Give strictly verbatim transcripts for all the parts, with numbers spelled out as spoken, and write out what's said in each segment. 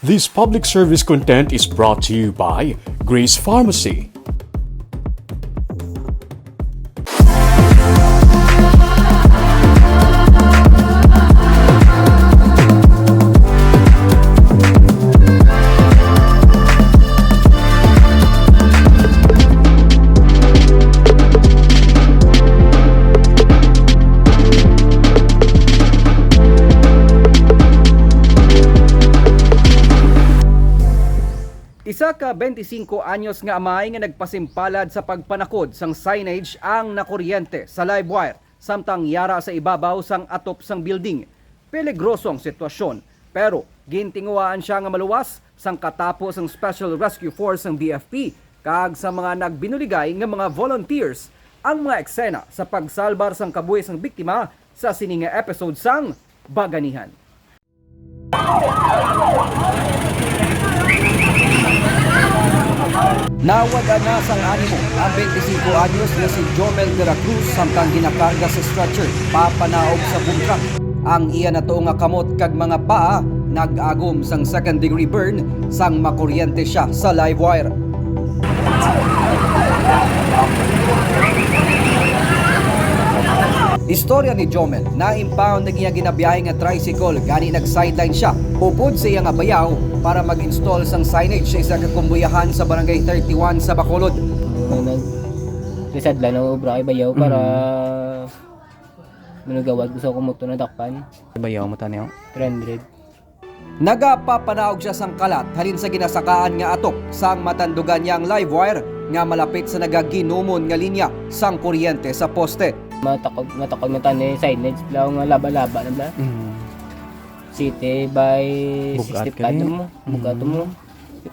This public service content is brought to you by Grace Pharmacy. Isa ka twenty-cinco anyos nga amay nga nagpasimpalad sa pagpanakod sang signage ang nakuryente sa live wire samtang yara sa ibabaw sang atop sang building. Peligroso ang sitwasyon, pero gintinguhaan sia nga maluwas sang katapo sang Special Rescue Force sang B F P kag sa mga nagbinuligay nga mga volunteers ang mga eksena sa pagsalbar sang kabuhi sang biktima sa sini nga episode sang Baganihan. Nawad-an na sang animo ang twenty-cinco anyos nga si Jomel de la Cruz samtang ginakarga sa stretcher papanaog sa boom truck. Ang iya natuo nga kamot kag mga paa nag-agom sang second degree burn sang makuryente sia sa live wire. Istorya ni Jomel, na-impound ang iya ginabiyahe nga tricycle, gani nag-sideline sia upod sa iya nga bayaw para mag-install sang signage sa isa ka kumbuyahan sa Barangay thirty-one sa Bacolod. Ano, nag-, sa sadlan ang obra kay bayaw para Mm. manugawad ko sa kumoto na dakpan. Bayaw mo tani, oh. Three hundred. Nagapapanaog sia sang kalat halin sa ginasakaan nga atop sang matandugan niya ang live wire nga malapit sa nagaginumon nga linya sang kuryente sa poste. Matakod, matakod man tani signage lang nga laba-laba na bala. Mm. Sixty by Bug-at sixty-five kani. Mo. Bug-at Mm. mo.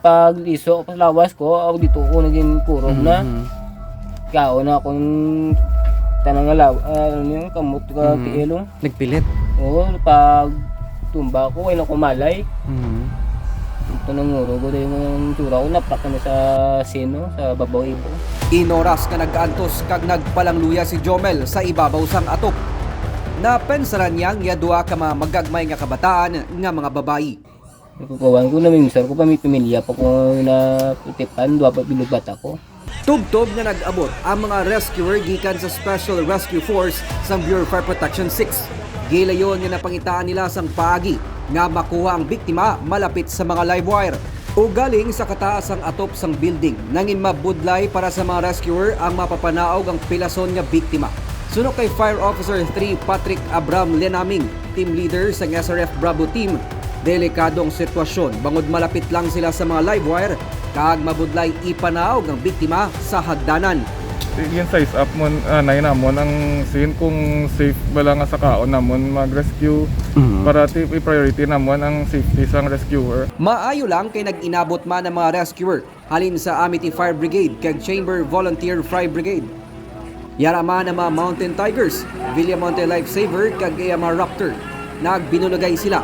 Pag liso ako sa lawas ko, ako dito ko naging kurog na. Mhm. Kao na akong tanang nga law-, ah, ano yun, kamot ka Mhm. tiil, oh. Nagpilit? Oo, pag tumba ko, wala ko malay. Mhm. Ito nang nguro ko, dahil yung tsura ko, naprak na sa sino, sa babaw ibo. Inoras nga nag-antos kag nagpalangluya si Jomel sa ibabaw sang atop. Napensaran niya ang iya duha ka mga magagmay nga kabataan nga mga babayi. Nakukuhaan ko, namimsar ko pa, may pamilya pa ko na putipan, dua pa bilog bata ko. Tubtob nga nag-abot ang mga rescuer gikan sa Special Rescue Force sang Bureau of Fire Protection six. Gilayon nga napangitaan nila sang paagi nga makuha ang biktima malapit sa mga live wire. Ugaling sa kataas ang atop sang building, nangin mabudlay para sa mga rescuer ang mapapanaog ang pilason nga biktima. Suno kay Fire Officer three Patrick Abram Lenaming, team leader sang S R F Bravo Team, delikado ang sitwasyon bangod malapit lang sila sa mga live wire kag mabudlay ipanaog ang biktima sa hagdanan. Gin-size up mo, ah, nay namon ang scene kung safe bala nga sakaon namon mag-rescue. Mhm. Para ti-, i-priority namon ang safety sang rescuer. Maayo lang kay nag-inabot man ang mga rescuer halin sa Amity Fire Brigade kag Chamber Volunteer Fire Brigade. Yara man ang mga Mountain Tigers, Villamonte Lifesaver kag A M R Raptor. Nagbinulagay sila.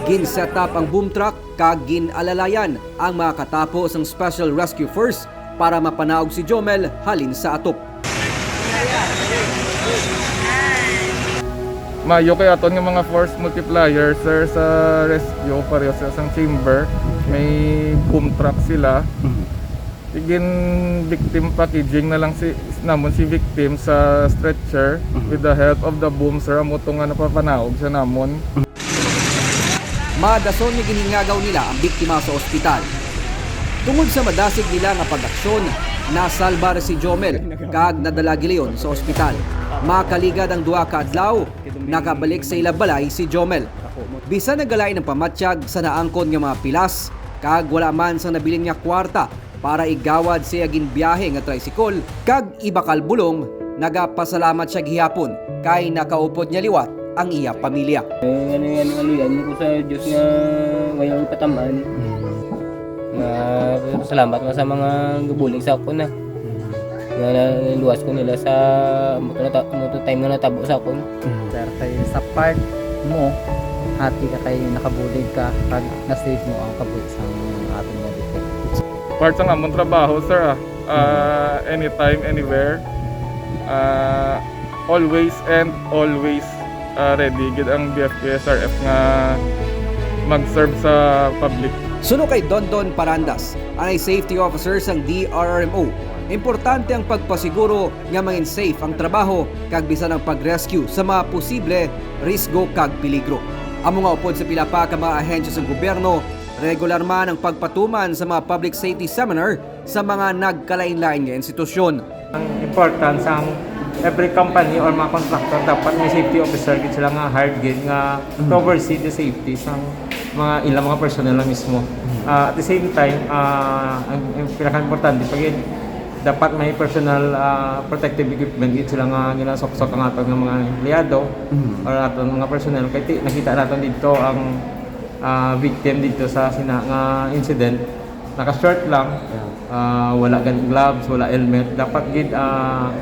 Gin-set up ang boom truck kag gin-alalayan ang mga katapo sang Special Rescue Force para mapanaog si Jomel halin sa atop. Maayo kay aton nga mga force multiplier, sir, sa rescue, pareho sila sang chamber. May boom truck sila. Mhm. Gin victim packaging na lang si, namon si victim sa stretcher Mhm. with the help of the boom, sir. Amo to nga napapanaog sa namon. Madason nga ginhingagaw nila ang biktima sa ospital. Tungod sa madasig nila nga pag-aksyon, nasalbar si Jomel kag nadala gilayon sa ospital. Makaligad ang duha ka adlaw, nakabalik sa ila balay si Jomel. Bisan nagalain ang pamatyag sa naangkon nga mga pilas, kag wala man sang nabilin nga kwarta para igawad sa iya ginbiyahe nga tricycle kag ibakal bulong, nagapasalamat siya gihapon kay nakaupod niya liwat ang iya pamilya. Eh, ano yan, ano yan, ko sa Diyos nga wala akong patamaan. Mm. Nga, salamat man sa mga gabulig sa akon na. Mm. Nga na-, naluwas ko nila sa moto na ta-, moto time nga natabo sa akon. Mm. Sir, kay sa part mo, happy ka kay nakabulig ka, pag na-save mo ang kabuhi sang aton nga detective. Part sang amon trabaho, sir, ah. Ah, anytime, anywhere. Ah, always and always, ah, ready gid ang B F P S R F nga mag-serve sa public. Suno kay Dondon Parandas, anay safety officer sang D R R M O, importante ang pagpasiguro nga mangin safe ang trabaho kag bisan ang pag-rescue sa mga posible risgo kag peligro. Amo nga upod sa pila pa ka mga ahensya sa gobyerno, regular man ang pagpatuman sa mga public safety seminar sa mga nagkalain-lain nga institusyon. Ang importance ang every company or mga contractor dapat may safety officer gid sila nga hired gid nga to oversee the safety sang mga ilang mga personnel na mismo. Ah, at the same time, ah, ang, ang pinaka-importante pa gid, dapat may personal, ah, protective equipment gid sila nga ginasuksok ang aton nga mga empleyado or aton mga personnel. Kay ti-, nakita naton dito ang, ah, victim dito sa sina nga incident. Naka-short lang. Ah, wala gani gloves, wala helmet. Dapat gid, ah,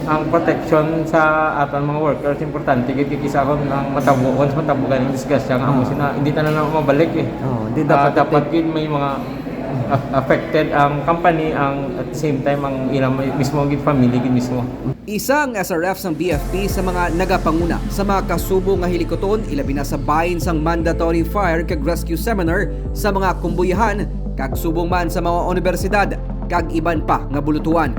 ang protection sa aton mga workers importante gid, kay kisa kon ang matabo, once matabo gani ang disgrasya nga amo sina, hindi tanan na mabalik eh. Oh, di Ah, dapat dapat gid may mga af-, affected ang company, ang at the same time ang ilang mismo gid family gid mismo. Isa ang S R F sang B F P sa mga nagapanguna sa mga kasubo nga hilikuton, ilabi na sa bahin sang mandatory fire kag rescue seminar sa mga kumbuyahan kag subong man sa mga unibersidad kag iban pa nga bulutuan.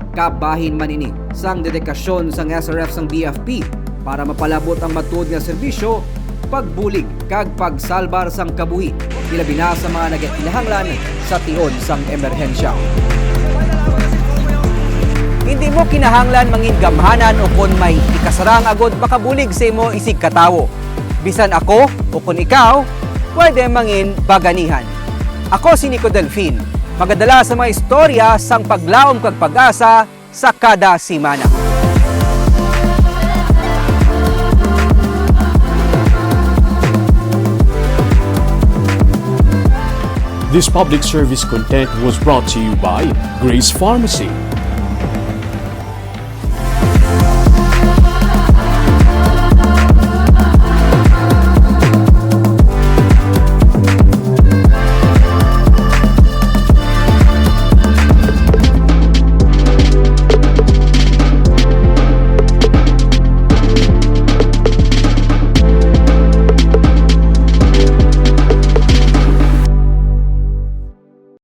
Kabahin man ini sang dedikasyon sang S R F sang B F P para mapalabot ang matuod nga serbisyo, pagbulig kag pagsalbar sang kabuhi, ilabi na sa mga nagakinahanglan sa tion sang emerhensya. Hindi mo kinahanglan mangin gamhanan ukon may ikasarang agod makabulig sa imo isig katawo. Bisan ako ukon ikaw, pwede mangin baganihan. Ako si Nico Delfin, magadala sa mga istorya sang paglaom kag pag-asa sa kada semana. This public service content was brought to you by Grace Pharmacy,